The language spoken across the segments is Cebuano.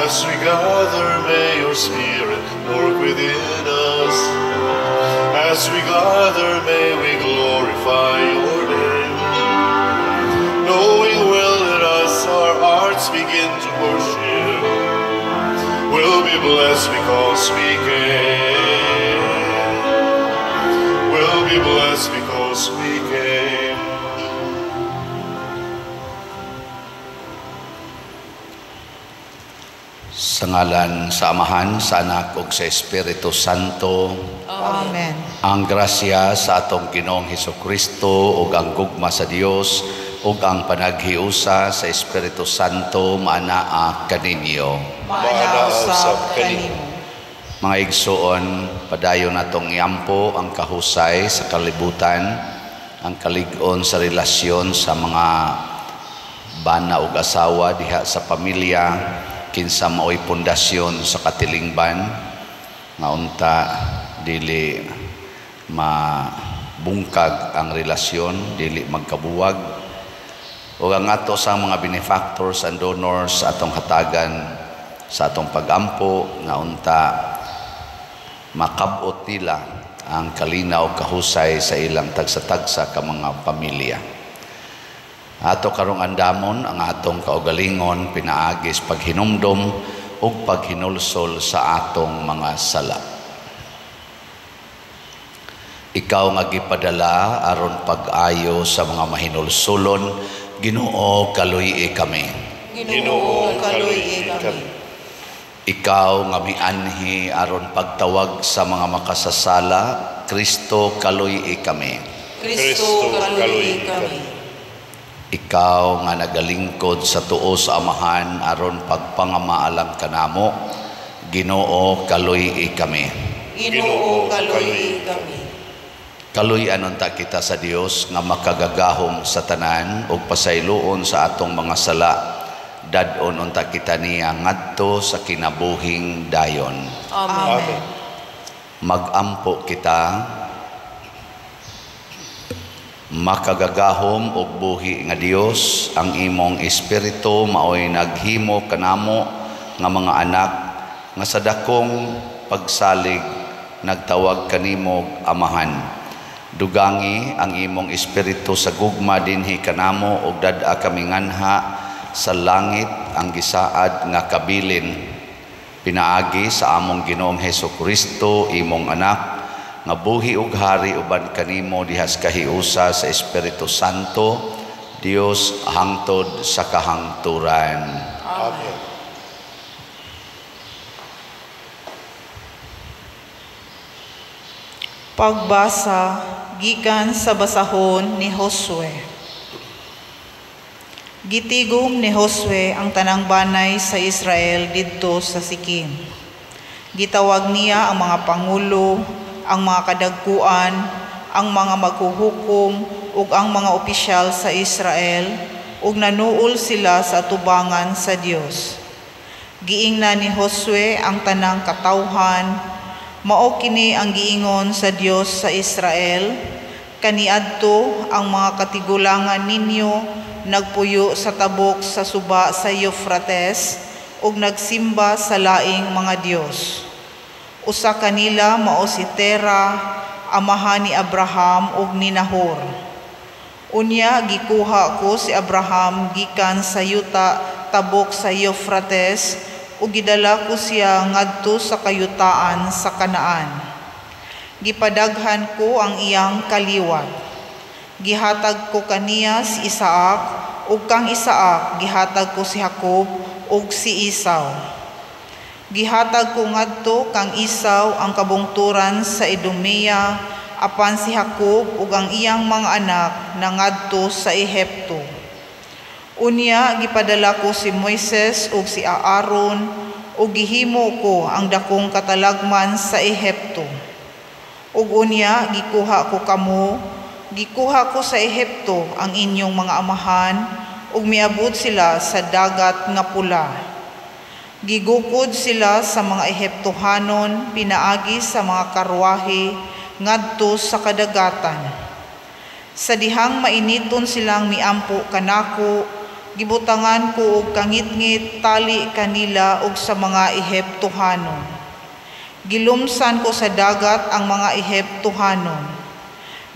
As we gather, may your Spirit work within us. As we gather, may we glorify your name. Knowing well that as our hearts begin to worship, we'll be blessed because we came. We'll be blessed because we came. Sa ngalan sa Amahan, sa Anak ug sa Espiritu Santo. Amen. Ang grasya sa atong Ginoong Hesukristo ug ang gugma sa Dios ug ang panaghiusa sa Espiritu Santo maanaa kaninyo. Maanaa usab kanimo. Mga igsoon, padayon natong iampo ang kahusay sa kalibutan, ang kalig-on sa relasyon sa mga bana ug asawa diha sa pamilya, kinsa maoy pundasyon sa katilingban nga unta dili mabungkag ang relasyon, dili magkabuwag. Ug ang ato sa mga benefactors and donors atong hatagan sa atong pagampo nga unta makabot nila ang kalinaw kahusay sa ilang tagsa-tagsa ka mga pamilya. Ato karong andamon ang atong kaugalingon pinaagis paghinumdom ug paghinulsol sa atong mga sala. Ikaw nga gipadala aron pag-ayo sa mga mahinulsulon, Ginoo, kaluy-i kami. Ginoo, kaluy-i kami. Ikaw nga mianhi aron pagtawag sa mga makasasala, Kristo, kaluy-i kami. Kristo, kaluy-i kami. Ikaw nga nagalingkod sa tuo sa Amahan aron pagpangamaalang kanamo, Ginoo, kaluy-i kami. Ginoo, kaluy-i kami. Kaluy-an unta kita sa Dios nga makagagahom sa tanan ug pasayloon sa atong mga sala. Dad-on unta kita niya ngadto sa kinabuhing dayon. Amen. Magampo kita. Makagagahom og buhi nga Dios, ang imong espiritu maoy naghimo kanamo nga mga anak nga sa dakong pagsalig nagtawag kanimo Amahan. Dugangi ang imong espiritu sa gugma dinhi kanamo ug dad-a kami nganha sa langit ang gisaad nga kabilin pinaagi sa among Ginoong Hesukristo, imong anak nga buhi ug hari uban kanimo dihas kahiusa sa Espiritu Santo, Dios hangtod sa kahangturan. Amen. Pagbasa gikan sa basahon ni Josue. Gitigom ni Josue ang tanang banay sa Israel didto sa Sikim. Gitawag niya ang mga pangulo, ang mga kadagkuan, ang mga maghuhukom ug ang mga opisyal sa Israel, ug nanuol sila sa atubangan sa Dios. Giingnan ni Josue ang tanang katawhan, mao kini ang giingon sa Dios sa Israel, kaniadto ang mga katigulangan ninyo nagpuyo sa tabok sa suba sa Euphrates ug nagsimba sa laing mga dios. Usa kanila mao si Tera, amahan ni Abraham ug ni Nahor. Unya gikuha ko si Abraham gikan sa yuta tabok sa Euphrates ug gidala ko siya ngadto sa kayutaan sa Kanaan. Gipadaghan ko ang iyang kaliwat. Gihatag ko kaniya si Isaac, ug kang Isaac gihatag ko si Jacob ug si Esau. Gihatag ko ngadto kang Esau ang kabungturan sa Idumea, apan si Jacob ug ang iyang mga anak nangadto sa Ehipto. Unya gipadala ko si Moises ug si Aaron, ug gihimo ko ang dakong katalagman sa Ehipto. Ug unya gikuha ko kamo, gikuha ko sa Ehipto ang inyong mga amahan, ug miabot sila sa dagat nga pula. Gigukod sila sa mga Ehiptohanon pinaagi sa mga karwahe ngadto sa kadagatan. Sa dihang mainiton silang miampo kanako, Gibutangan ko og kangitngit tali kanila ug sa mga Ehiptohanon. Gilumsan ko sa dagat ang mga Ehiptohanon.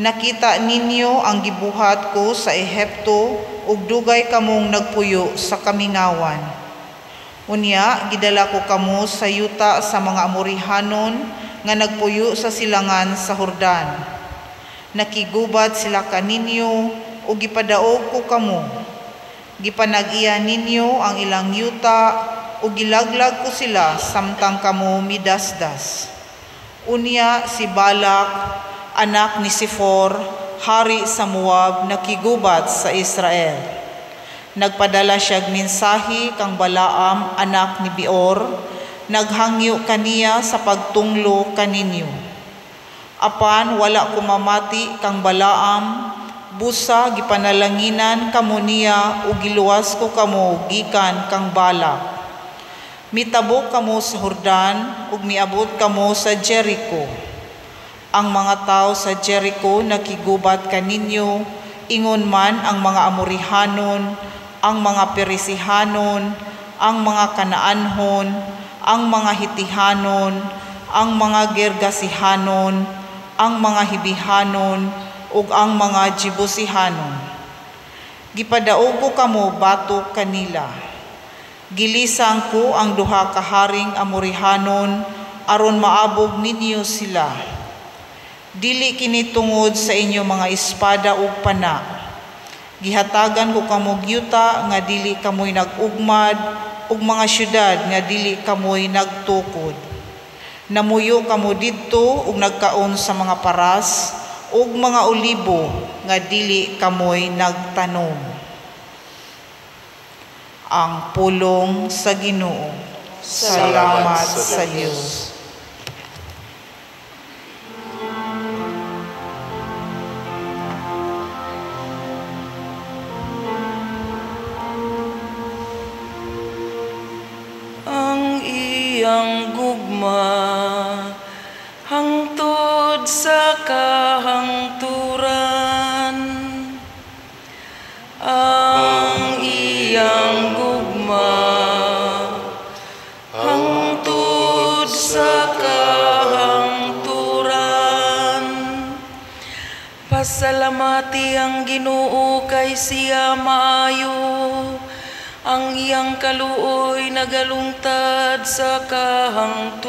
Nakita ninyo ang gibuhat ko sa Ehipto ug dugay kamong nagpuyo sa kamingawan. Unya gidala ko kamo sa yuta sa mga Amorihanon nga nagpuyo sa silangan sa Jordan. Nakigubat sila kaninyo ug gipadaog ko kamo. Gipanag-iya ninyo ang ilang yuta ug gilaglag ko sila samtang kamo midasdas. Unya si Balak, anak ni Sifor, hari sa Moab, nakigubat sa Israel. Nagpadala siyag mensahe kang Balaam, anak ni Beor, naghangyo kaniya sa pagtunglo kaninyo. Apan wala kumamati kang Balaam, busa gipanalanginan kamo niya ug giluwas ko kamo gikan kang Balak. Mitabok kamo sa Jordan ug miabot kamo sa Jericho. Ang mga tao sa Jericho nakigubat kaninyo, ingon man ang mga Amorihanon, ang mga Perisihanon, ang mga Kanaanhon, ang mga Hitihanon, ang mga Gergasihanon, ang mga Hibihanon, ug ang mga Jebusihanon. Gipadaog ko kamo batok kanila. Gilisang ko ang duha ka haring Amorihanon aron maabog ninyo sila. Dili kini tungod sa inyo mga espada ug pana. Gihatagan ko kamo yuta nga dili kamoy nag-ugmad ug mga syudad nga dili kamoy nagtukod. Namuyo kamo didto ug nagkaon sa mga paras ug mga olibo nga dili kamoy nagtanom. Ang pulong sa Ginoo. Salamat sa Dios. Ang iyang gugma hangtod sa kahangturan, ang iyang gugma hangtod sa kahangturan. Pasalamati ang Ginoo kay siya maayo, ang iyang kaluoy nagalungtad sa kahangturan.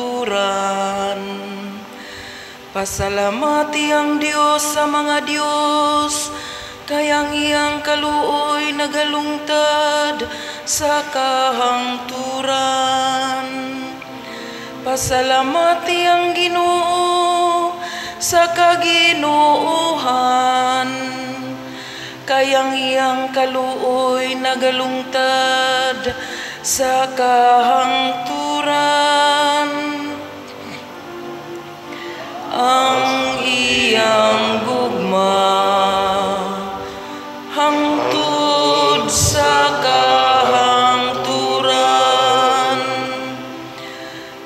Pasalamati ang Dios sa mga Dios, kay ang iyang kaluoy nagalungtad sa kahangturan. Pasalamati ang Ginoo sa kaginoohan, kay ang iyang kaluoy nagalungtad sa kahangturan. Ang iyang gugma hangtod sa kahangturan,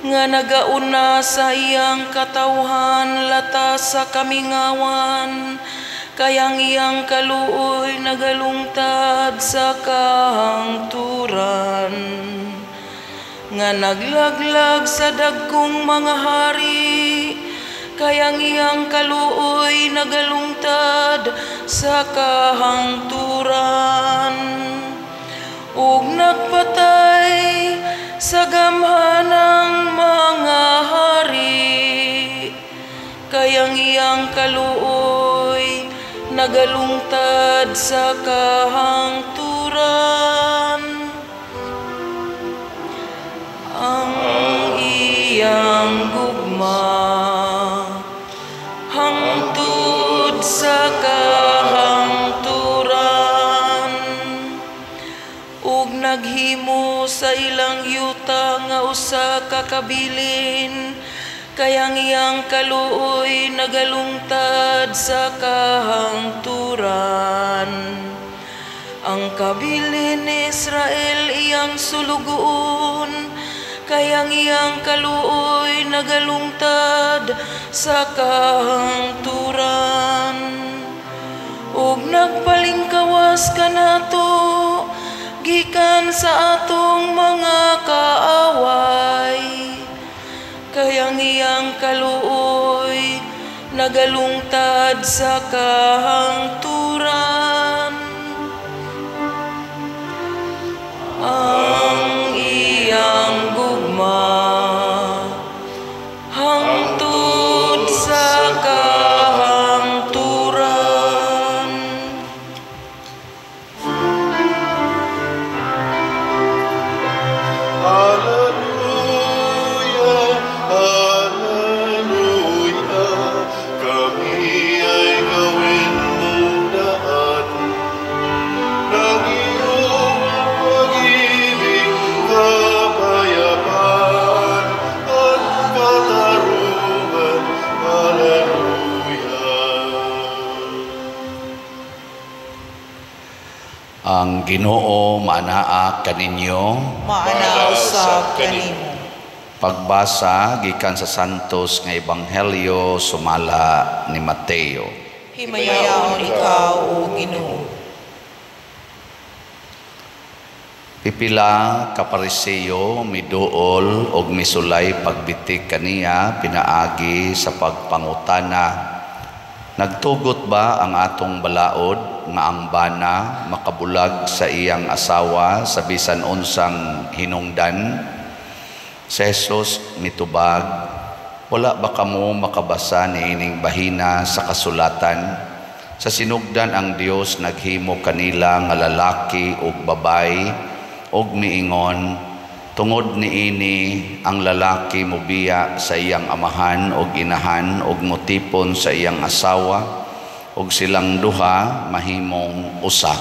nga nagauna sa iyang katawhan lata sa kamingawan, kay ang iyang kaluoy nagalungtad sa kahangturan. Nga naglaglag sa dagkong mga hari, kay ang iyang kaluoy nagalungtad sa kahangturan. Ug nagpatay sa gamhanang mga hari, kay ang iyang kaluoy nagalungtad sa kahangturan. Ang iyang gugma hangtod sa kahangturan, ug naghimo sa ilang yuta nga usa ka kabilin, kay ang iyang kaluoy nagalungtad sa kahangturan. Ang kabilin ni Israel iyang sulugoon, kay ang iyang kaluoy nagalungtad sa kahangturan. Ug nagpalingkawas kanato gikan sa atong mga kaaway. Kay ang iyang kaluoy nagalungtad sa kahangturan. Ang iyang gugma hangtod sa kahangturan. Alleluia, Alleluia, kami ay gawin mong daan ng iyong pag-ibig, kapayapaan at katarungan. Alleluia. Ang Ginoo maanaa kaninyo. Maanaa usab kanimo. Pagbasa gikan sa Santos nga Ebanghelyo sumala ni Mateo. Himayaon ikaw, o Ginoo. Pipila ka Pariseo miduol og misulay pagbitik kaniya pinaagi sa pagpangutana. Nagtugot ba ang atong balaod nga ang bana makabulag sa iyang asawa sa bisan unsang hinungdan? Si Jesus mitubag, wala ba kamo makabasa niining bahina sa kasulatan? Sa sinugdan ang Dios naghimo kanila nga lalaki ug babayi ug miingon, tungod niini ang lalaki mobiya sa iyang amahan ug inahan ug motipon sa iyang asawa ug silang duha mahimong usa.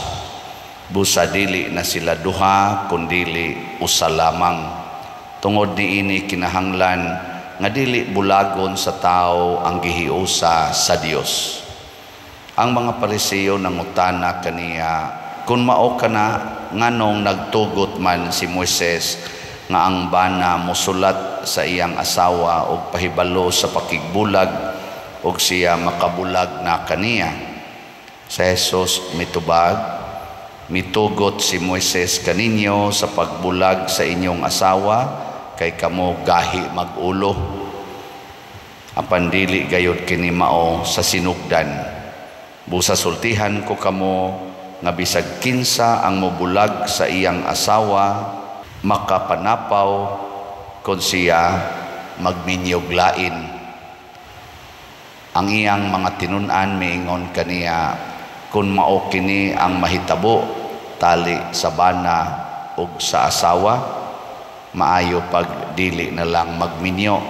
Busa dili na sila duha kundili usa lamang. Tungod niini kinahanglan nga dili bulagon sa tawo ang gihiusa sa Dios. Ang mga Pariseo nangutana kaniya, kun mao kana nganong nagtugot man si Moises nga ang bana mosulat sa iyang asawa og pahibalo sa pakigbulag og siya makabulag na kaniya? Sa Jesus mitubag, mitugot si Moises kaninyo sa pagbulag sa inyong asawa kay kamo gahi magulo. Apan dili gayud kini mao sa sinugdan. Busa sultihan ko kamo nga bisag kinsa ang mobulag sa iyang asawa makapanapaw kon siya magminyog lain. Ang iyang mga tinun-an miingon kaniya, kun mao kini ang mahitabo tali sa bana ug sa asawa, maayo pag dili na lang magminyo.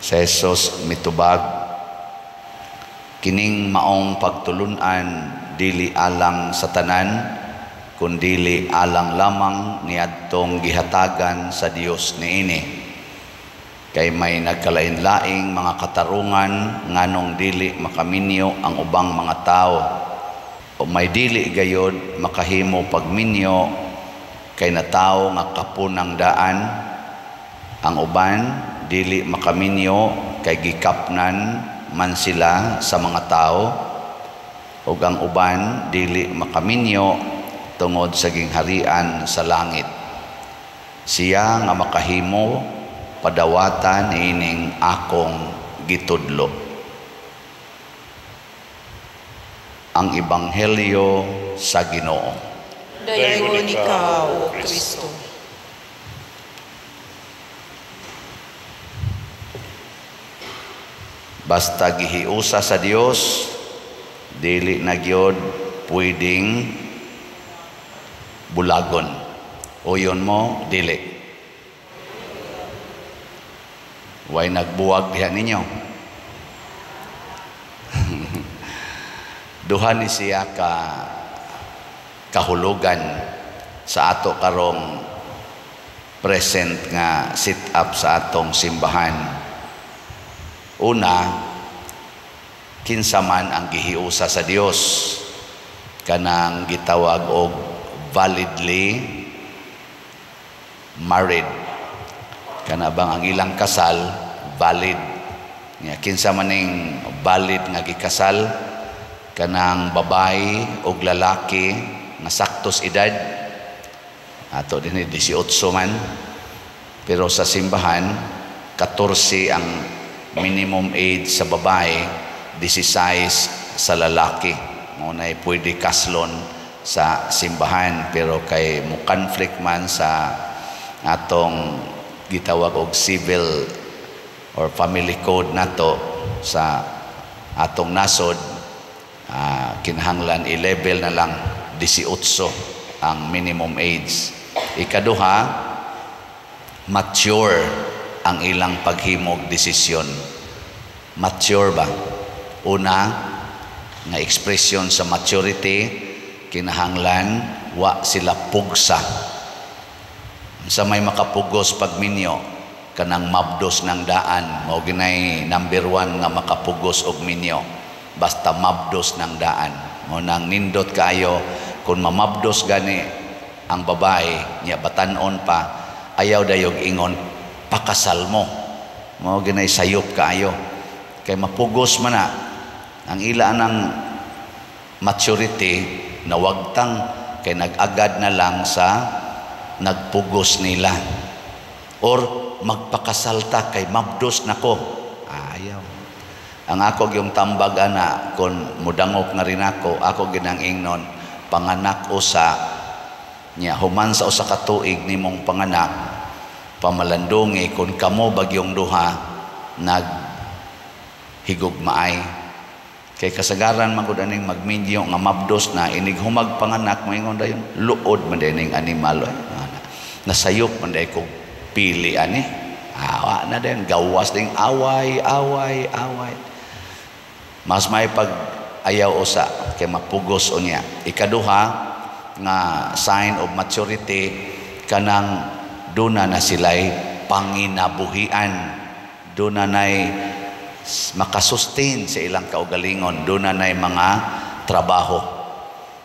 Sa Jesus mitubag, kining maong pagtulun-an dili alang sa tanan, kundili alang lamang niadtong gihatagan sa Dios niini. Kay may nagkalain-laing mga katarungan nganong dili makaminyo ang ubang mga tao, o may dili gayod makahimo pagminyo kay natawo nga kapunang daan. Ang uban dili makaminyo kay gikapnan man sila sa mga tao, ug ang uban dili makaminyo tungod sa gingharian sa langit. Siya nga makahimo padawatan ining akong gitudlo. Ang Ebanghelyo sa Ginoo. Dayon ikaw, O Kristo. Basta gihiusa sa Dios, dili na gyud pwedeng bulagon. Uyon mo, dili. Way nagbuwag diha ninyo. Duha ni siya ka kahulugan sa ato karong present nga sit up sa atong simbahan. Una, kinsa man ang gihiusa sa Dios, kanang gitawag og validly married. Kana bang ang ilang kasal valid. Nya kinsa man ning valid nga gikasal, kanang babae og lalaki nga saktos edad, Ato din 18 man. Pero sa simbahan, 14 ang minimum age sa babae, 16 sa lalaki. Mao na pwede kaslon sa simbahan, pero kay mo conflict man sa atong gitawag og civil or family code nato sa atong nasod, kinahanglan i-level na lang 18 ang minimum age. Ikaduha, mature ang ilang paghimog desisyon. Mature ba? Una, nga expression sa maturity, kinahanglan wa sila pugsa. Sa may makapugos pagminyo, kanang mabdos ng daan, mao ginay number 1 nga makapugos og minyo, basta mabdos ng daan. Mao nang nindot kaayo kung mamabdos gani ang babae niya, batan-on pa, ayaw dayog ingon pakasal mo. Mao ginay sayop kaayo kay mapugos man na ang ila ng maturity, nawagtang kay nag-agad na lang sa nagpugos nila, or magpakasalta kay mabdos nako. Ayaw. Ang ako yung tambag ana, kung mudangop nga rin ako, ako ginang ingnon, panganak usa niya, human sa usa ka tuig nimong panganak, pamalandungi kung kamo bagyong duha naghigugmaay. Kay kasagaran man gud aning magminyo nga mabdos na, inig humag panganak, moingon dayon, luod man dining animal oy. Nasayop man day kog pili ani. Awa na din, gawas ding away, away, away. Mas may pag ayaw usa kay mapugos unya. Ikaduha nga sign of maturity, kanang duna na sila'y panginabuhian, duna na'y makasustain sa ilang kaugalingon, duna na'y mga trabaho.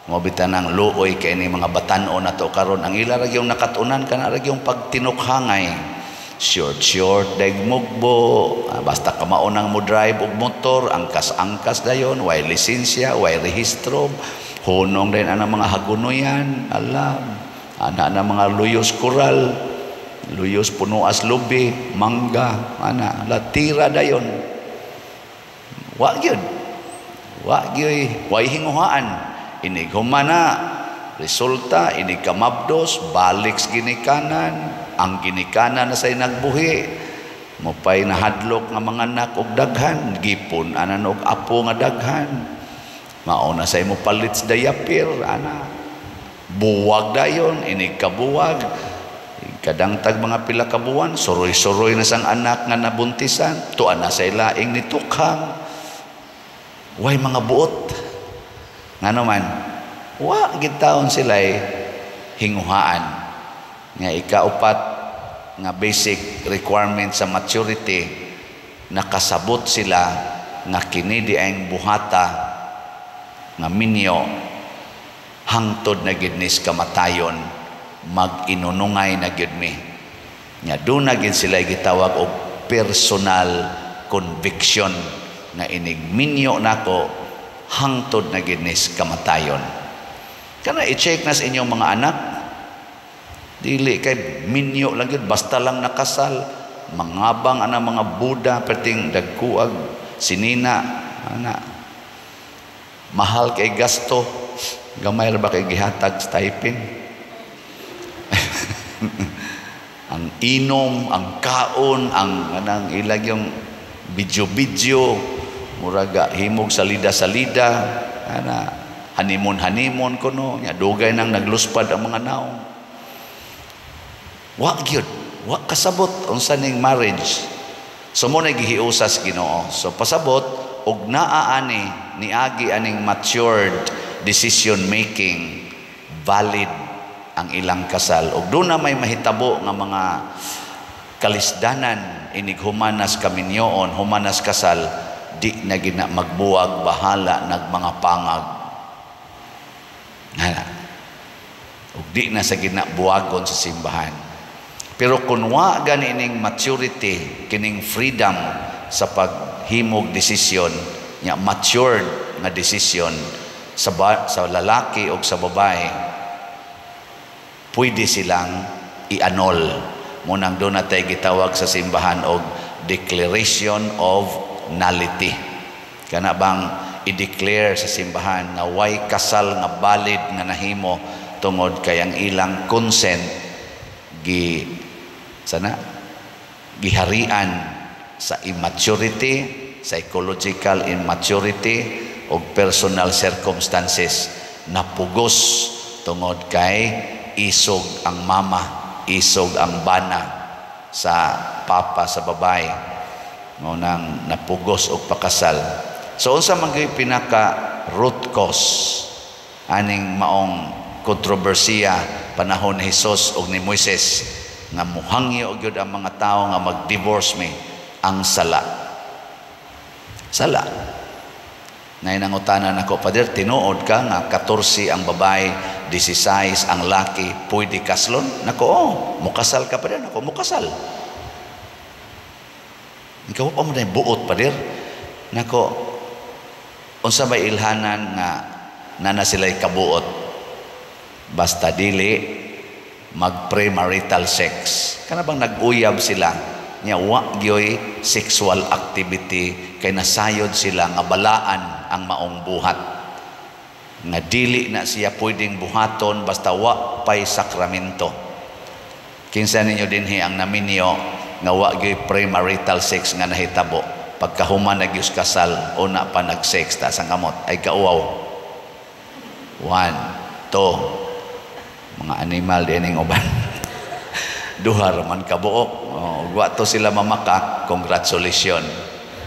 Mobita nang luoy kay ni mga batan-on na to karon, ang ila ra gyung nakatunan kana ra gyung pagtinukhangay. Short short daig mugbo, basta kamaunang mo drive og motor, angkas-angkas dayon, way lisensya, way rehistro, hunong din ana mga hagunoyan, alam, ana na mga luyos koral, luyos punuas lubi, mangga, ana, latira dayon. Wa gyud. Wa gyud, way hinguhaan. Inig humana, resulta inig kamabdos, balik sa ginikanan, ang ginikanan na say nagbuhi, mupay nahadlok nga mga anak og daghan, gipon anan og apo nga daghan. Mao na say mo palit sa dayapir, ana. Buwag dayon, inig kabuwag. Kadangtag mga pila ka buwan, suroy-suroy na sang anak nga nabuntisan, tuan na say laing nitukhang. Way mga buot. Ngano man, wa gid taon sila'y hinguhaan. Nga ikaupat nga basic requirement sa maturity, nakasabot sila nga kini di ang buhata nga minyo hangtod na gid nis kamatayon, mag-inunungay na gid mi. Nga doon na gid sila gitawag og personal conviction nga inig minyo nako hangtod na gid nis kamatayon. Kana i-check na sa inyong mga anak. Dili kay minyo lang yun, basta lang nakasal, mangabang ana mga Buda perting dagkuag sinina ana. Mahal kay gasto, gamay ra ba kay gihatag stipend? Ang inom, ang kaon, ang anang ilag yung video-video, muraga himog salida-salida, ana honeymoon-honeymoon kuno, nya dugay nang nagluspad ang mga naong. Wa gyud, wa kasabot unsa ning marriage. So mo na gihiusas Ginoo. So pasabot og naa ani niagi aning matured decision making, valid ang ilang kasal. Og doon na may mahitabo nga mga kalisdanan inig humanas kaminyoon, humanas kasal, di na gina magbuwag, bahala nag mga pangag. Nga. Og di na sa gina buwagon sa simbahan. Pero kung wa gani ining maturity, kining freedom sa paghimog desisyon, nya matured nga desisyon sa lalaki o sa babae, Pwede silang i-annul. Munang doon na tayo gitawag sa simbahan og declaration of nullity. Kana bang i-declare sa simbahan nga way kasal nga valid nga nahimo tungod kay ang ilang consent gi sana giharian sa immaturity, psychological immaturity o personal circumstances. Napugos tungod kay isog ang mama, isog ang bana sa papa sa babae. Mao nang napugos og pakasal. So unsa man gyud pinaka root cause aning maong kontrobersiya panahon ni Hesus ug ni Moises nga muhangyo gyud ang mga tawo nga mag-divorce mi? Ang sala. Sala. Nay nangutana nako, "Pader, tinuod ka nga 14 ang babae, 16 ang laki, pwede kaslon?" Nako, "Oh, mukasal ka, pader." Nako, "Mukasal." "Ikaw pa mo na buot, pader." Nako, unsa may ilhanan nga nana sila'y kabuot? Basta dili mag premarital sex. Kana bang nag-uyab sila nya wa gyoy sexual activity kay nasayod sila nga balaan ang maong buhat, nga dili na siya pwedeng buhaton basta wa pay sakramento. Kinsa ninyo dinhi ang naminyo nga wa gyoy premarital sex nga nahitabo? Pagkahuman na gyud kasal, una pa nag-sex, taas ang kamot. Ay kauwaw. One, two, mga animal din ning uban. Duha man kabuok. Oh, wa to sila mamakak, congratulations.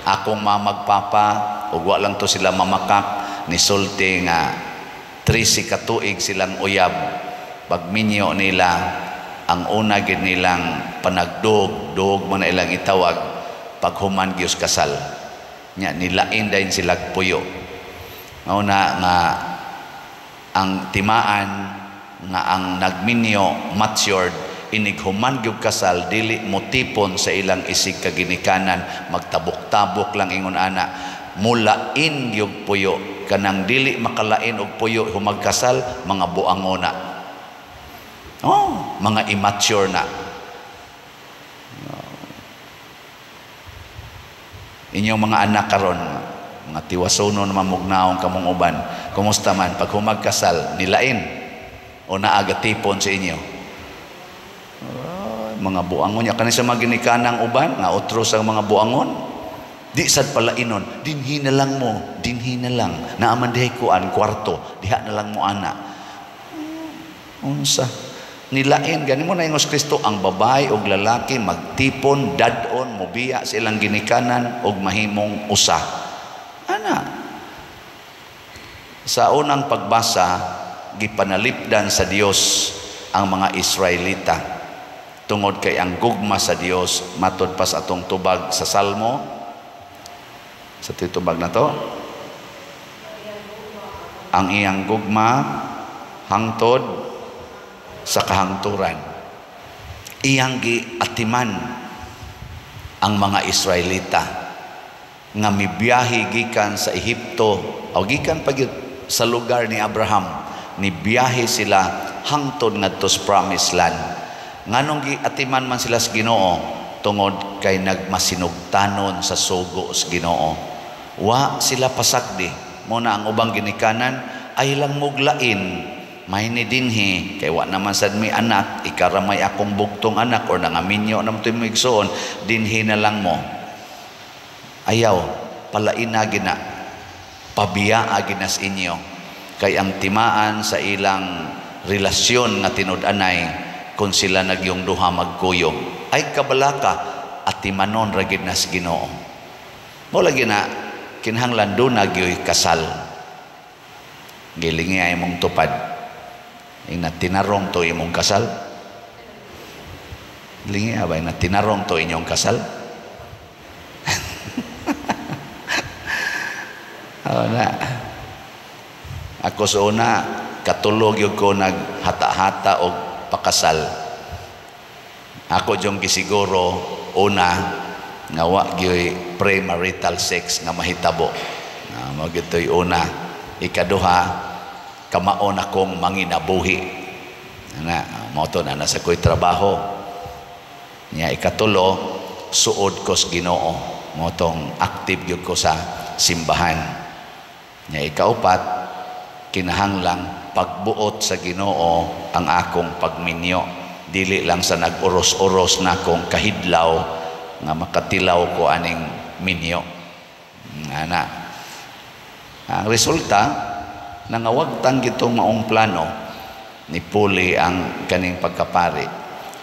Akong mamagpapa, ug wa lang to sila mamakak, nisulti nga 13 ka tuig silang uyab. Pagminyo nila, ang una gid nilang panagdog, dog man na ilang itawag, paghuman gyud kasal. Nya nilain dayon sila puyo. Mao na nga ang timaan nga ang nagminyo matured, inig human gyud kasal dili motipon sa ilang isig kaginikanan, magtabok-tabok lang ingon ana, mulain gyud puyo. Kanang dili makalain og puyo humagkasal, mga buango na, oh, mga immature na. Inyong mga anak karon, mga tiwasono na mamugnaong kamong uban, kumusta man pag humagkasal, nilain o naagatipon sa inyo? Oh, mga buangon niya kani sa mga ginikanang uban nga otro sa mga buangon, di sad palainon, dinhi na lang mo, dinhi na lang naaman dihay kuan kwarto, diha na lang mo ana. Unsa nilain gani mo na ingos Kristo, ang babae og lalaki magtipon, dad-on, mobiya sa ilang ginikanan og mahimong usa. Ana sa unang pagbasa, gipanalipdan sa Dios ang mga Israelita tungod kay ang gugma sa Dios matod pa sa atong tubag sa Salmo, sa titubag na to, ang iyang gugma hangtod sa kahangturan. Iyang giatiman ang mga Israelita nga mibiyahe gikan sa Ehipto o gikan pa gyud sa lugar ni Abraham, nibiyahe sila hangtod ngadto sa Promised Land. Nganong giatiman man sila sa Ginoo? Tungod kay nagmasinugtanon sa sugo sa Ginoo. Wa sila pasagdi. Mo na ang ubang ginikanan ay lang muglain, may ni dinhi kay wa naman sad mi anak, ikaramay akong bugtong anak or nangaminyo naman to'y migsuon, dinhi na lang mo. Ayaw, palaina gina, pabiyaa ginas inyo, kay ang timaan sa ilang relasyon nga tinud-anay kung sila nagyong duha magkuyog ay kabalaka at timanon ra gid nas Ginoo. Mo lagi na kinahanglan do na gyoy kasal. Gilingi ay mong tupad. Ina tinarong to imong kasal. Lingi abay na tinarong to inyong kasal. Oh, na. Ako sa una katulog yun ko naghata-hata og pakasal. Ako diyong gisiguro una nga wa gyoy premarital sex nga mahitabo. Mao gitoy una. Ikaduha, kamaon akong manginabuhi. Ana, Mao to na nasa ko'y trabaho. Nya ikatulo, suod ko sa Ginoo. Mao tong active gyud ko sa simbahan. Nya ikaupat, kinahanglang pagbuot sa Ginoo ang akong pagminyo. Dili lang sa nag-uros-uros na akong kahidlaw nga makatilaw ko aning minyo. Ana. Ang resulta, nangawagtang gitong maong plano ni puli ang kaning pagkapari.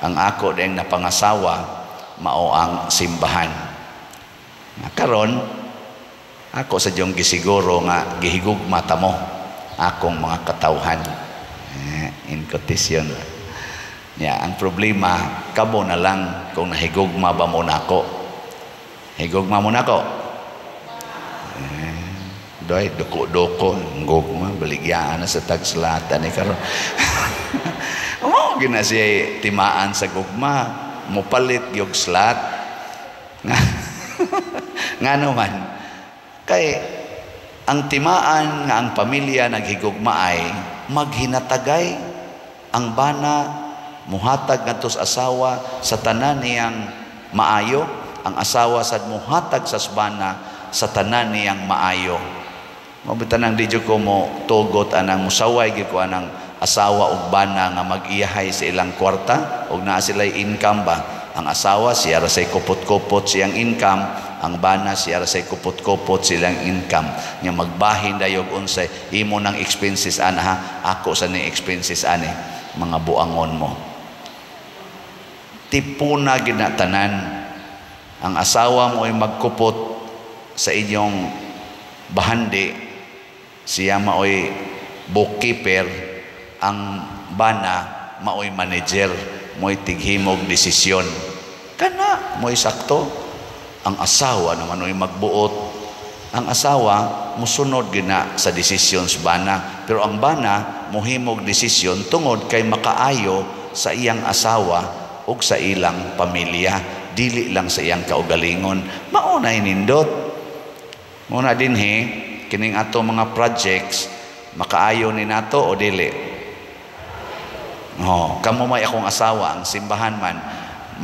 Ang ako din napangasawa mao ang simbahan. Nga karon ako sa diyong gisiguro nga gihigugma ta mo akong mga katawhan. In quotation. Ya, ang problema kamo na lang kung nahigugma ba mo nako. Higugma mo nako. Doy duko-duko gugma baligyaan na sa tagslatan ni karon. Mo gina siya timaan sa gugma, mopalit gyud slat. Ngano man kay ang timaan nga ang pamilya naghigugmaay maghinatagay ang bana muhatag ngadto sa asawa sa tanan niyang maayo, ang asawa sad muhatag sa bana sa tanan niyang maayo. Mao nang di jud ko mo tugot anang musaway gyud ko anang asawa ug bana nga mag-iyahay sa ilang kwarta ug naa sila'y income ba. Ang asawa siya ra say kupot-kupot siyang income, ang bana siya ra say kupot-kupot silang income. Nya magbahin dayog unsay imo nang expenses ana ha, ako sa ni expenses ani, mga buangon mo. Tipuna gid na tanan. Ang asawa mo ay magkupot sa inyong bahandi, siya maoy bookkeeper, ang bana maoy manager, mo'y tighimog desisyon. Kana mo'y sakto. Ang asawa naman oy magbuot. Ang asawa musunod gina sa desisyon sa bana, pero ang bana mohimog desisyon tungod kay makaayo sa iyang asawa ug sa ilang pamilya, dili lang sa iyang kaugalingon. Mao na nindot. Muna dinhi kining ato mga projects makaayo ni nato o dili? Oh, kamo may akong asawa, ang simbahan man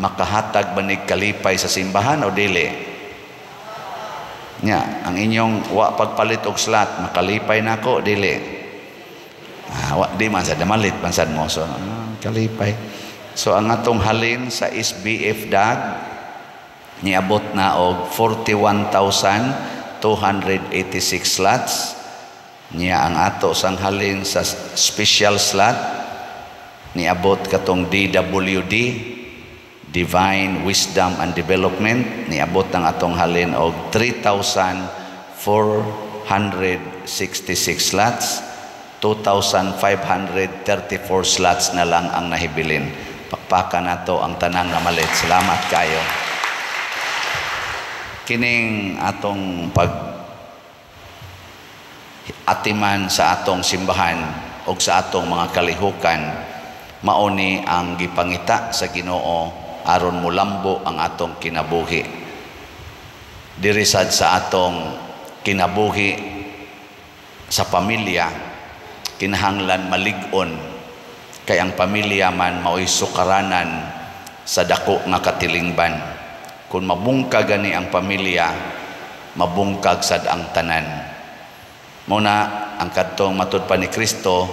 makahatag ba ni kalipay sa simbahan o dili? Nya, ang inyong wa pagpalit og slot, makalipay nako dili? Wa di man sad malit man sad mo, so kalipay. So ang atong halin sa SBF DAG niabot na og 41,286 slots. Niya ang ato sang halin sa special slot niabot katong DWD, Divine Wisdom and Development, niabot ang atong halin og 3,466 slots. 2,534 slots na lang ang nahibilin. Pakpakan nato ang tanang namalit. Salamat kayo. Kining atong pag atiman sa atong simbahan o sa atong mga kalihukan, mauni ang gipangita sa Ginoo aron mulambo ang atong kinabuhi. Diri sad sa atong kinabuhi sa pamilya, kinahanglan malig-on kay ang pamilya man mao'y sukaranan sa dako nga katilingban. Kung mabungkag gani ang pamilya, mabungkag sad ang tanan. Muna ang kadtong matud pa ni Kristo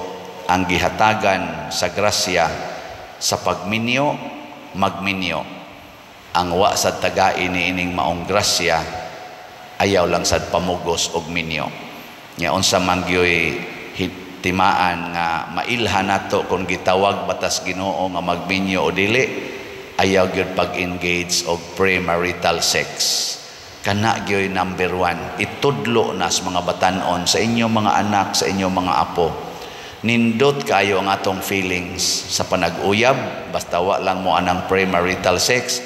ang gihatagan sa grasya sa pagminyo, magminyo. Ang wa sad tagain ni ining maong grasya, ayaw lang sad pamugos og minyo. Nya unsa man gyoy timaan nga mailhan nato kung gitawag batas Ginoo nga magminyo o dili, ayaw gyud pag-engage og premarital sex. Kana gyoy number 1. Itudlo na sa mga batan-on, sa inyong mga anak, sa inyong mga apo. Nindot kayo ang atong feelings sa panag-uyab, basta wa lang mo anang premarital sex,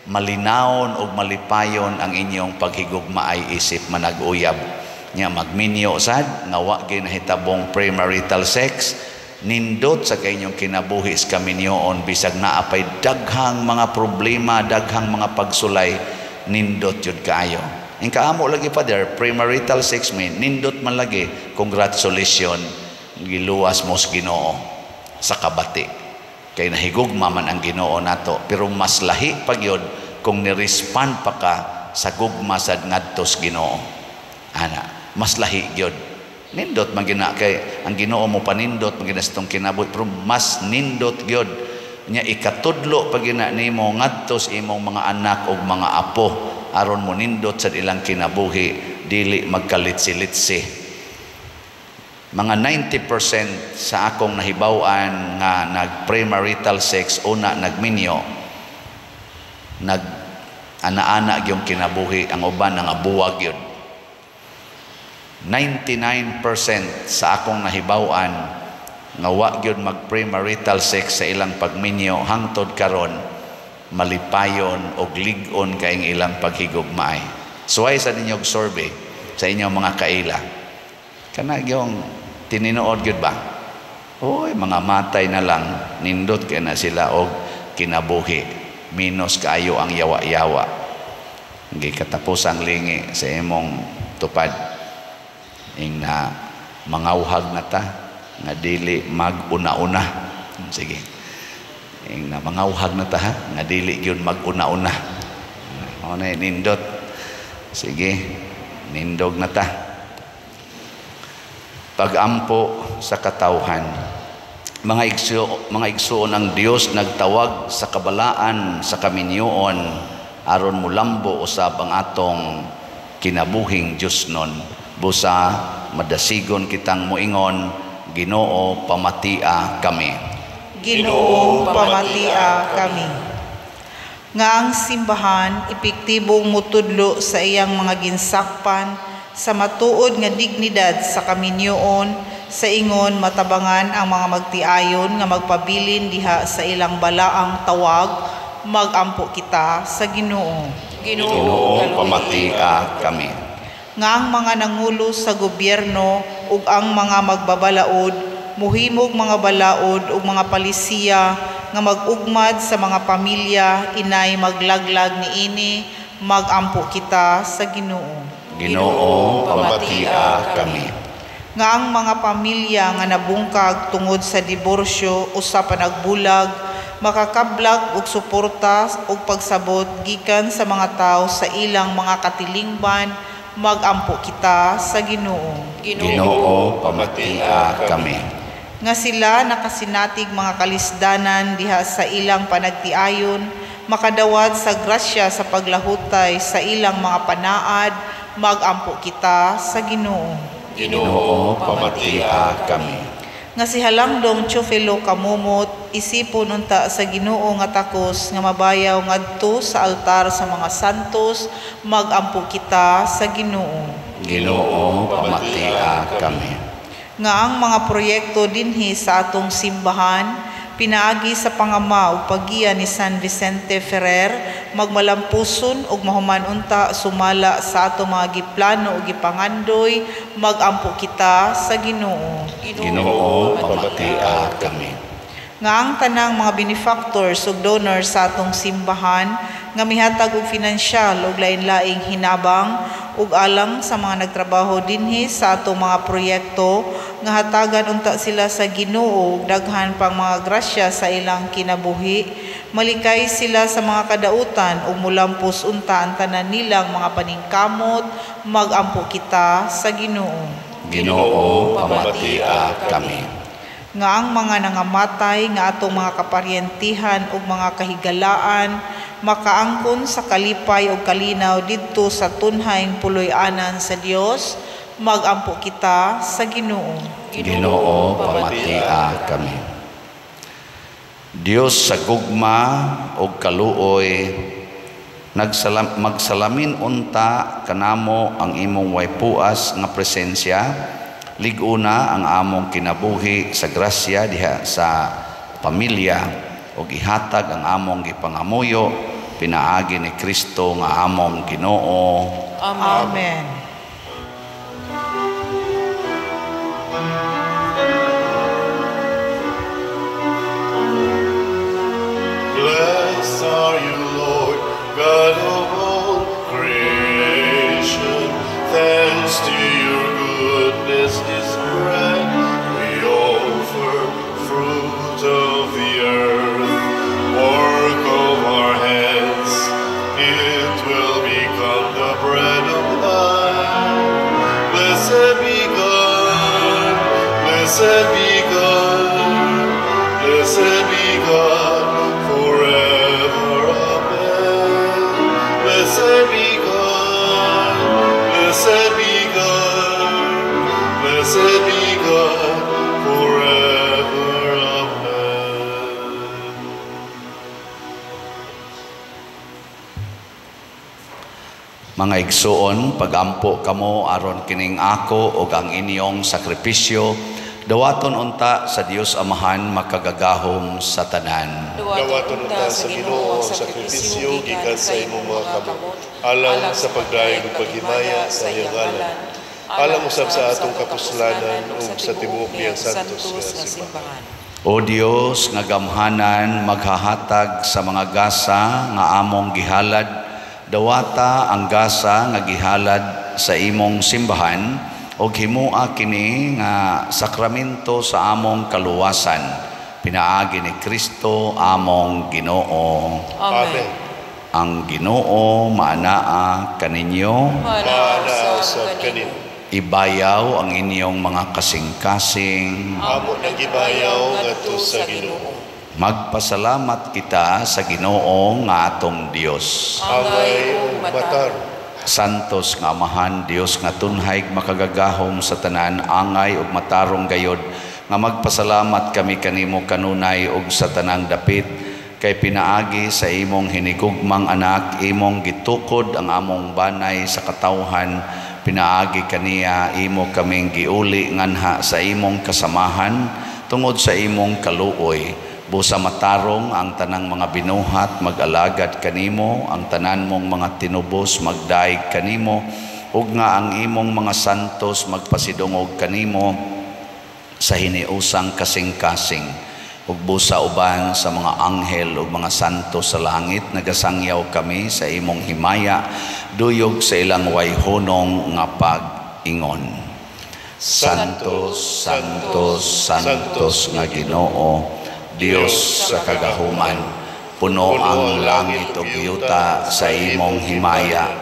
malinawon og malipayon ang inyong paghigugmaay isip manag-uyab. Nya magminyo sad nga wa gyud nahitabong premarital sex, nindot sa kainyong kinabuhi sa kaminyoon bisag naa pay daghang mga problema, daghang mga pagsulay, nindot jud kaayo. Ang kaamo lagi, Father, premarital sex may nindot man lagi, congratulations, giluwas mo sa Ginoo sa kabati. Kay nahigugma man ang Ginoo nato, pero mas lahi pa gyud kung ni-respond pa ka sa gugma sad ngadto sa Ginoo. Ana, mas lahi gyud. Nindot man gina kay ang Ginoo mo panindot man gina sa itong kinabuhi, pero mas nindot gyud nya ikatudlo pa gina nimo ngadto sa imong mga anak ug mga apo aron mo nindot sa ilang kinabuhi, dili magkalitsi-litsi. Mga 90% sa akong nahibaw-an nga nag-premarital sex una nagminyo, nag ana-ana gyung kinabuhi, ang uban nangabuwag gyud. 99% sa akong nahibaw-an nga wa gyud mag-premarital sex sa ilang pagminyo hangtod karon malipayon og lig-on kaayong ilang paghigugmaay. Suway sa ninyong survey sa inyong mga kaila. Kana gyung tinuod gyud ba? Oy, mga matay na lang nindot kay na sila og kinabuhi. Minus kaayo ang yawa-yawa. Gikatapos ang lingi sa imong tupad. Ing na mangawhag na ta nga dili mag-una-una. Sige. Ing na mangawhag na ta ha, nga dili gyud mag-una-una. Mao na nindot. Sige, nindog na ta. Pagampo sa katawhan. Mga igsuon, ang Dios nagtawag sa kabalaan sa kaminyoon aron mulambo usab ang atong kinabuhing Diosnon. Busa madasigon kitang moingon, Ginoo, pamatia kami. Ginoo, pamatia kami. Nga ang simbahan epektibong mutudlo sa iyang mga ginsakpan sa matuod nga dignidad sa kaminyoon, sa ingon matabangan ang mga magtiayon nga magpabilin diha sa ilang balaang tawag, magampo kita sa Ginoo. Ginoo, pamatia kami. Nga ang mga nangulo sa gobyerno ug ang mga magbabalaod muhimog mga balaod ug mga palisiya nga mag-ugmad sa mga pamilya inay maglaglag niini, magampo kita sa Ginoo. Ginoo, pamatia kami. Nga ang mga pamilya nga nabungkag tungod sa diborsyo o sa panagbulag makakablag og suporta ug pagsabot gikan sa mga tawo sa ilang mga katilingban, magampo kita sa Ginoo. Ginoo, pamatia kami. Nga sila nakasinatig mga kalisdanan diha sa ilang panagtiayon, makadawat sa grasya sa paglahutay sa ilang mga panaad, magampo kita sa Ginoo. Ginoo, pamatia kami. Nga si Halangdong Teofilo Camomot isipon unta sa Ginoo nga takos nga mabayaw ngadto sa altar sa mga santos, magampo kita sa Ginoo. Ginoo, pamatia kami. Nga ang mga proyekto dinhi sa atong simbahan pinaagi sa pangama ug paggiya ni San Vicente Ferrer magmalampuson ug mahuman unta sumala sa atong mga giplano ug gipangandoy, magampo kita sa Ginoo. Ginoo, pamatia kami. Nga ang tanang mga benefactors ug donors sa atong simbahan nga mihatag og finansyal ug lain-laing hinabang ug alang sa mga nagtrabaho dinhi sa atong mga proyekto nga hatagan unta sila sa Ginoo ug daghan pang mga grasya sa ilang kinabuhi, malikay sila sa mga kadautan ug mulampos unta ang tanan nilang mga paningkamot, magampo kita sa Ginoo. Ginoo, pamatia kami. Nga ang mga nangamatay nga atong mga kaparyentihan ug mga kahigalaan makaangkon sa kalipay ug kalinaw didto sa tunhaing puloy-anan sa Dios, magampo kita sa Ginoo. Ginoo, pamatia kami. Dios sa gugma ug kaluoy, magsalamin unta kanamo ang imong way puas nga presensya, lig-una ang among kinabuhi sa grasya diha sa pamilya ug ihatag ang among gipangamuyo pinaagi ni Kristo nga among Ginoo. Amen. Amen. Blessed are you, Lord, God of all creation. Thanks to your goodness, this bread we offer, fruit of the earth. Mga igsuon, pagampo kamo aron kining ako ug ang inyong sakripisyo dawaton unta sa Dios Amahan makagagahom sa tanan. Dawaton unta sa Ginoo ang sakripisyo gikan sa imong mga kamot, alang sa pagdayeg ug paghimaya sa iyang ngalan, alang usab sa atong kapuslanan ug sa tibuok niyang santos nga simbahan. O Dios nga gamhanan maghahatag sa mga gasa nga among gihalad, dawata ang gasa nga gihalad sa imong simbahan ug himua kini nga sakramento sa among kaluwasan, pinaagi ni Kristo among Ginoo. Amen. Ang Ginoo maanaa kaninyo, Maanaa usab kanimo. Ibayaw ang inyong mga kasing-kasing. Amo nang gibayaw ngadto sa Ginoo. Magpasalamat kita sa Ginoo nga atong Dios. Angay ug matarong. Santos nga Amahan, Dios nga tunhay makagagahom sa tanan, angay ug matarong gayod nga magpasalamat kami kanimo kanunay ug sa tanang dapit, kay pinaagi sa imong hinigugmang anak, imong gitukod ang among banay sa katawhan, pinaagi kaniya imo kaming giuli nganha sa imong kasamahan tungod sa imong kaluoy. Busa matarong ang tanang mga binuhat mag-alagad kanimo, ang tanan mong mga tinubos magdaig kanimo, ug nga ang imong mga santos magpasidungog kanimo sa hiniusang kasing-kasing. Ug busa uban sa mga anghel ug mga santo sa langit, nagasangyaw kami sa imong himaya, duyog sa ilang wayhunong nga pag-ingon. Santos, Santos, Santos nga Ginoo, Dios sa kagahuman, puno ang langit ug yuta sa imong himaya,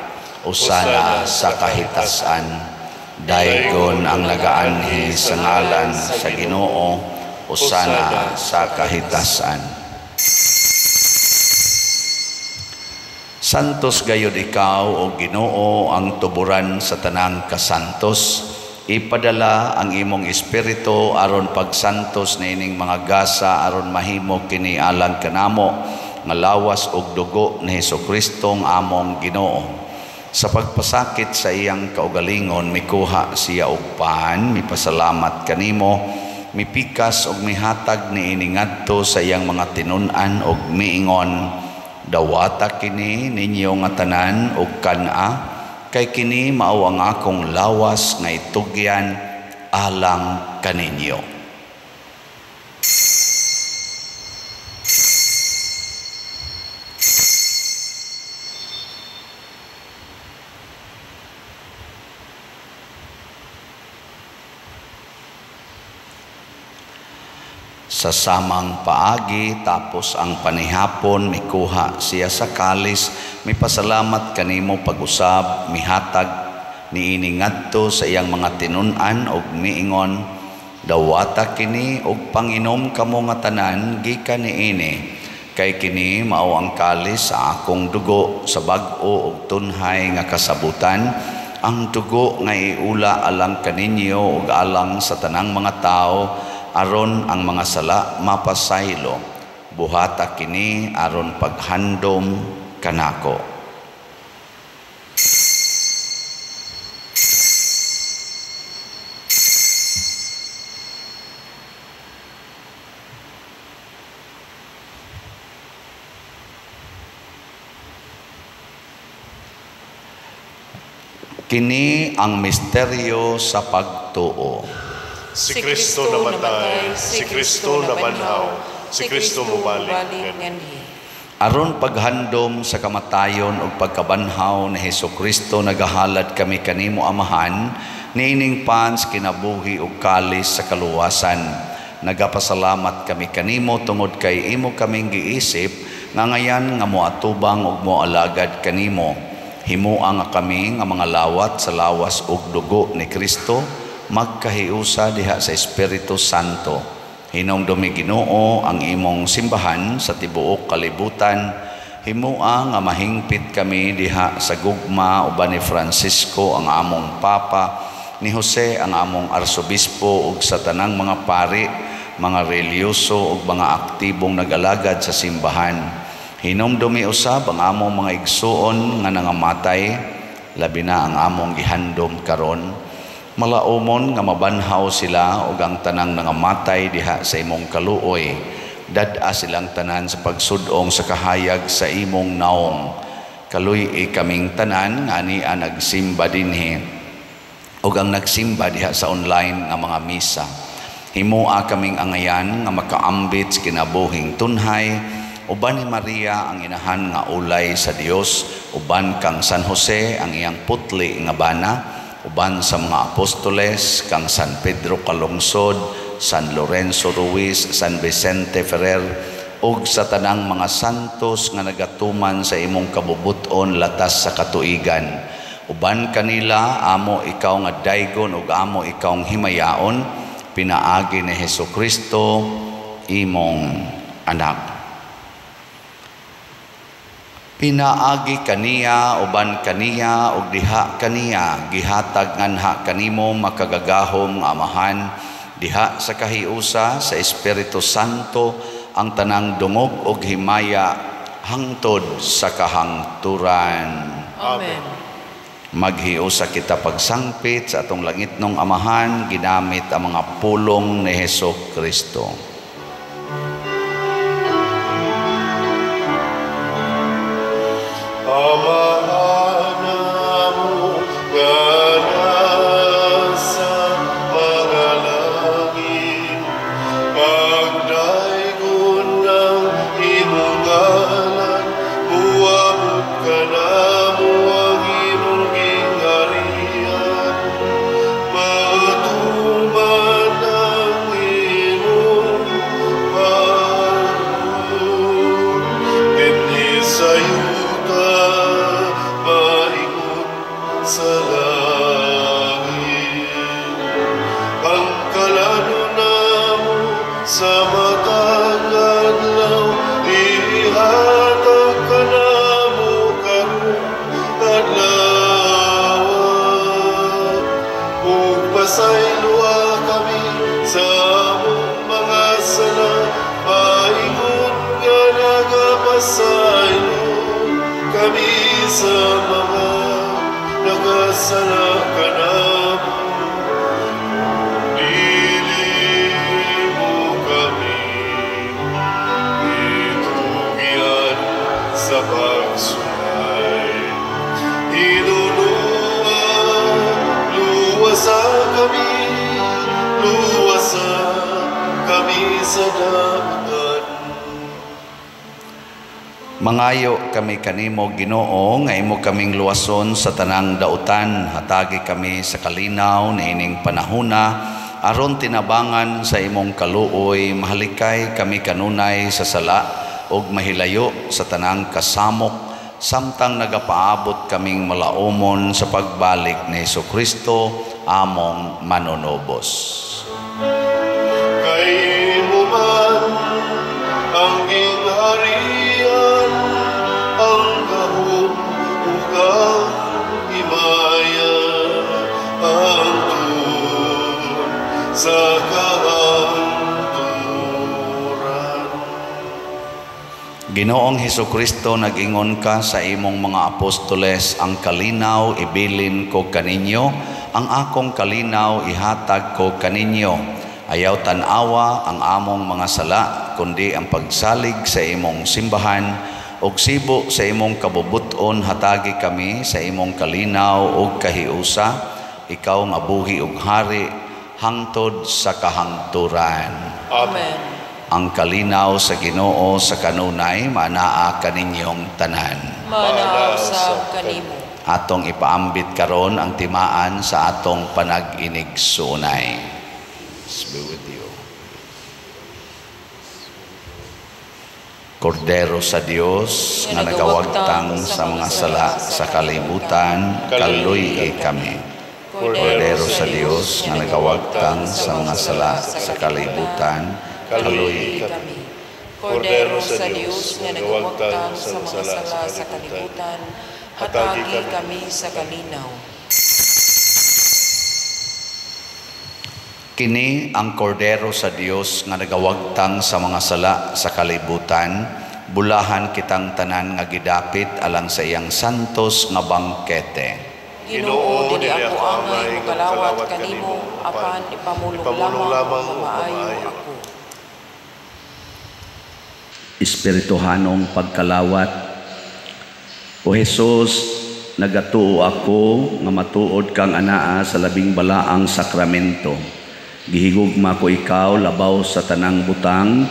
usana sa kahitasan. Daygon ang nagaanhi sa ngalan sa Ginoo, usana sa kahitasan. Santos gayud ikaw, o Ginoo, ang tuburan sa tanang kasantos. Ipadala ang imong espiritu aron pagsantos niining mga gasa aron mahimo kini alang kanamo nga lawas ug dugo ni Hesukristo ang among Ginoo. Sa pagpasakit sa iyang kaugalingon, mikuha siya og pan, mipasalamat kanimo, mipikas og mihatag niini ngadto sa iyang mga tinun-an og miingon, dawata kini ninyo nga tanan og kan-a, kay kini mao ang akong lawas nga itugyan alang kaninyo. Sa samang paagi, tapos ang panihapon, mikuha siya sa kalis, mipasalamat kanimo pag-usab, mihatag niini ngadto sa iyang mga tinun-an og miingon, dawata kini og panginom kamo nga tanan gikan niini, kay kini mao ang kalis sa akong dugo sa bag-o og tunhay nga kasabutan, ang dugo nga iula alang kaninyo ug alang sa tanang mga tawo, aron ang mga sala mapasaylo. Buhata kini aron paghandom kanako. Kini ang misteryo sa pagtuo. Si Kristo namatay, si Kristo nabanhaw, si Kristo mubalik nganhi. Aron paghandom sa kamatayon ug pagkabanhaw ni Hesukristo, nagahalad kami kanimo Amahan, niining pans kinabuhi ug kalis sa kaluwasan. Nagapasalamat kami kanimo tungod kay imo kaming giisip nga ngayan nga moatubang ug moalagad kanimo. Himua nga kami nga mga lawat sa lawas ug dugo ni Kristo, magkahiusa diha sa Espiritu Santo. Hinumdumi Ginoo ang imong simbahan sa tibuok kalibutan. Himua nga mahingpit kami diha sa gugma uban ni Francisco ang among Papa, ni Jose ang among Arsobispo ug sa tanang mga pari, mga reliyoso ug mga aktibong nag-alagad sa simbahan. Hinumdumi usab ang among mga igsuon nga nangamatay, labi na ang among gihandom karon. Malaumon nga mabanhaw sila ug ang tanang nangamatay diha sa imong kaluoy. Dad-a silang tanan sa pagsudong sa kahayag sa imong naong. Kaluy-i kaming tanan nga ania nagsimba dinhi ug ang nagsimba diha sa online nga mga misa. Himoa kaming angayan nga makaambit sa kinabuhing tunhay uban ni Maria ang inahan nga ulay sa Dios, uban kang San Jose ang iyang putli nga bana, uban sa mga apostoles kang San Pedro Calungsod, San Lorenzo Ruiz, San Vicente Ferrer, ug sa tanang mga santos nga nagatuman sa imong kabubuton latas sa katuigan. Uban kanila amo ikaw nga daygon ug amo ikaw ang himayaon, pinaagi ni Hesukristo imong anak. Pinaagi kaniya, uban kaniya, ug diha kaniya, gihatag nganha kanimo makagagahom nga Amahan, diha sa kahiusa sa Espiritu Santo ang tanang dungog ug himaya hangtod sa kahangturan. Amen. Maghiusa kita pagsangpit sa atong langitnong Amahan, ginamit ang mga pulong ni Hesus Kristo. Ama namo nga nasa mga langit, pagdaygon ng imong ngalan, muabot kanamo ang imong gingharian, matuman ang imong pagbuot dinhi sa yuta maingon sa langit. Ang kalano namo sa matag adlaw, ihatag kanamo karong adlaw. Ug pasayloa kami sa among mga sala, maingon nga nagapasaylo kami sa mga nakasala kanamo. Dili mo kami itugian sa pagsulay. Hinunua, luwasa kami, luwasa kami sa damutan. Mangayo kami kanimo Ginoo nga imo kaming luwason sa tanang dautan, hatagi kami sa kalinaw niining panahona aron tinabangan sa imong kaluoy, mahalikay kami kanunay sa sala ug mahilayo sa tanang kasamok samtang nagapaabot kaming malaumon sa pagbalik ni Hesukristo among manunubos. Kay imo man ang gingharian, ang gahom ug ang himaya, hangtod sa kahangturan. Ginoong Hesukristo, nag-ingon ka sa imong mga apostoles, ang kalinaw ibilin ko kaninyo, ang akong kalinaw ihatag ko kaninyo. Ayaw tan-awa ang among mga sala, kundi ang pagsalig sa imong simbahan, ug sibo sa imong kabubuton hatagi kami sa imong kalinaw ug kahiusa, ikaw nga buhi ug hari hangtod sa kahangturan. Amen. Ang kalinaw sa Ginoo sa kanunay manaa kaninyong tanan. Manaa usab kanimo. Atong ipaambit karon ang timaan sa atong panag-inigsunay. Peace be with you. Kordero sa Dios nga nagawagtang sa mga sala sa kalibutan, kaluy-i kami. Kordero sa Dios nga nagawagtang sa mga sala sa kalibutan, kaluy-i kami. Kordero sa Dios nga nagawagtang sa mga sala sa kalibutan, hatagi kami sa kalinaw. Kini ang kordero sa Dios nga nagawagtang sa mga sala sa kalibutan, bulahan kitang tanan nga gidapit alang sa iyang santos nga bangkete. Ginoo, dili ako angay mokalawat kanimo, apan ipamulong lamang ug maayo ako. Espirituhanong pagkalawat. O Hesus, nagatuo ako nga matuod kang anaa sa labing balaang sakramento. Gihigugma ko ikaw labaw sa tanang butang,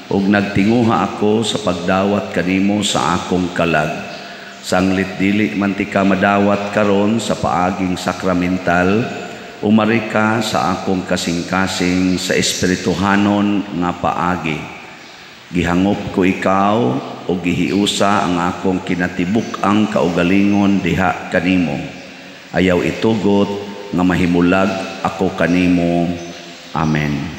ug nagtinguha ako sa pagdawat kanimo sa akong kalag. Sanglit dili man ti ka madawat karon sa paaging sakramental, umari ka sa akong kasing-kasing sa espirituhanon nga paagi. Gihangop ko ikaw o gihiusa ang akong kinatibuk-ang kaugalingon diha kanimo. Ayaw itugot nga mahimulag ako kanimo. Amen.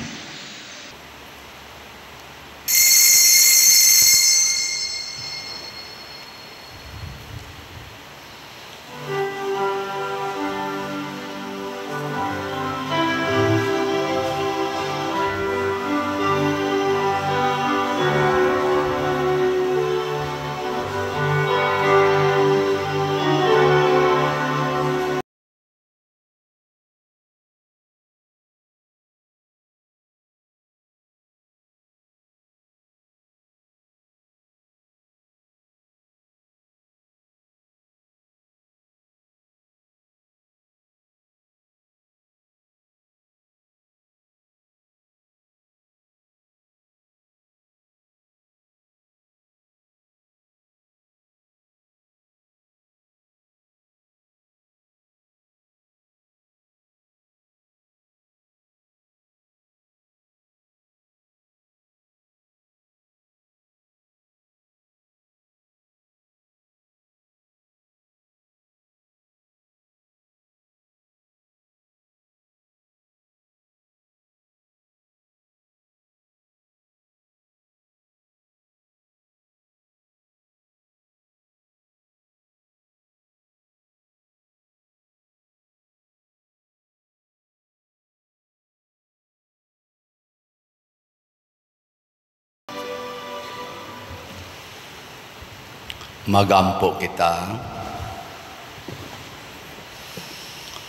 Magampo kita.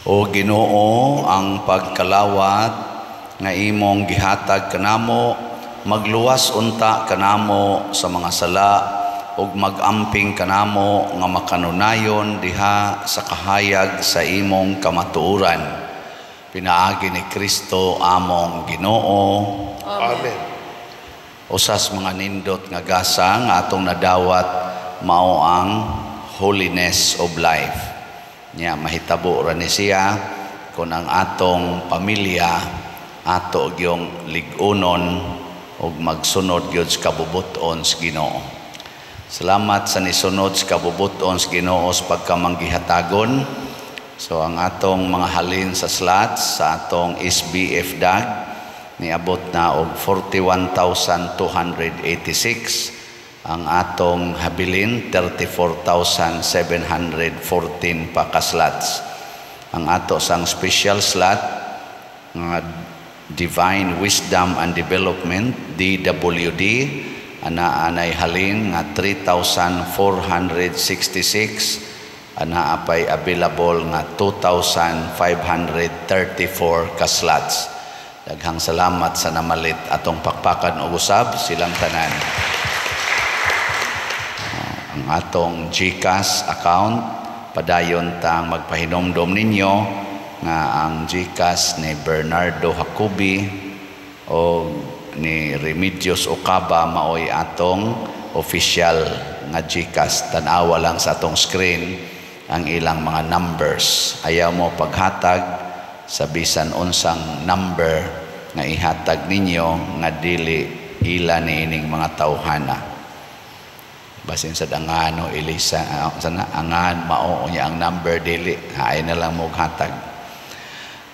O Ginoo, ang pagkalawat nga imong gihatag kanamo, magluwas unta kanamo sa mga sala ug magamping kanamo nga makanunayon diha sa kahayag sa imong kamatuoran. Pinaagi ni Kristo among Ginoo. Amen. Usas mga nindot nga gasa nga atong nadawat mao ang holiness of life. Nya mahitabo ra ni siya kung ang atong pamilya ato gyung lig-unon ug magsunod gyud sa kabubut-on sa Ginoo. Salamat sa nisunod sa kabubut-on sa Ginoo sa pagkamanggihatagon. So ang atong mga halin sa slots sa atong SBF DAG niabot na og 41,286. Ang atong habilin 34,714 pa ka slots. Ang ato sang special slot nga Divine Wisdom and Development DWD ana anay halin nga 3,466, ana apay available nga 2,534 ka slots. Daghang salamat sa namalit atong pakpakan og usab silang tanan. Ang atong GCash account, padayon tang magpahinomdom ninyo nga ang GCash ni Bernardo Hakubi o ni Remedios Okaba maoy atong official nga GCash. Tan-awa lang sa atong screen ang ilang mga numbers. Ayaw mo paghatag sa bisan unsang number nga ihatag ninyo nga dili ila niining mga tawhana. Basin sa dangan o Elisa, sana angan mao niya ang number dili, haay na lang mo hatag.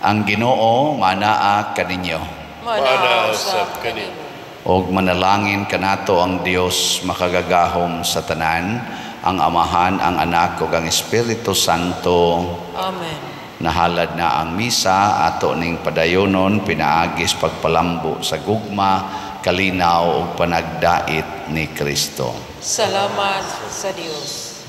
Ang Ginoo manaa kaninyo. Manaa usab kanimo. Og manalangin kanato ang Dios makagagahom sa tanan, ang Amahan, ang Anak ug ang Espiritu Santo. Amen. Nahalad na ang misa ato ning padayonon pinaagis pagpalambo sa gugma, kalinaw ug panagdait ni Kristo. Salamat sa Dios.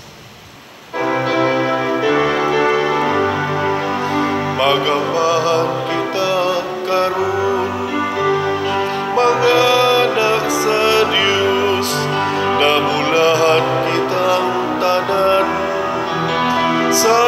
Pag-amahan kita karon, mga anak sa Dios, nabulahan kitang tanan sa